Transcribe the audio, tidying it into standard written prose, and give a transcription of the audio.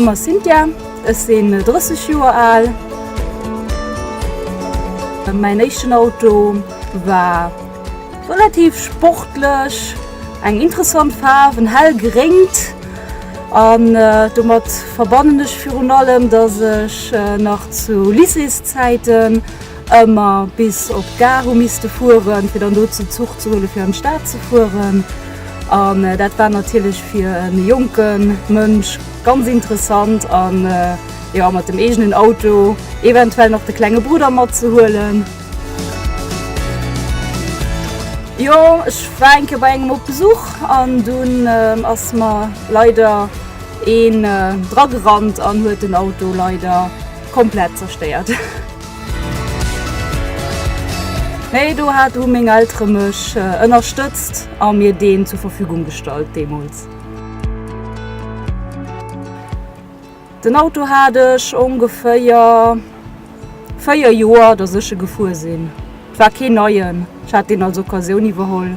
Numm ass Cynthia, ech sinn 30 Joer al. Mäin éischten Auto war relativ sportlech, eng interessant Faarf, en hellgréngt. An domat verbannen ech virun allem, dass ech nach zu Lycéeszäiten ëmmer bis op d'Gare hu misste fueren, fir dann do den Zuch ze huelen, fir an d'Stad ze fueren. An dat war natierlech fir e jonke Mënsch ganz interessant an jo mat dem eegenen Auto eventuell nach de klenge Brudder matzehuelen. Jo, ech war eng Kéier bei engem op Besuch an dunn ass mer leider een dragerannt an huet den Auto leider komplett zerstéiert. Nee, do hat hu meng Eltere mech ënnerstëtzt a mir deen zur Verfügung gestallt deemools. Den Auto hat ech ongeféier 4 Joer, dass ech e gefuer sinn. Et war keen neien, ech hat deen als Occasioun iwwerholl.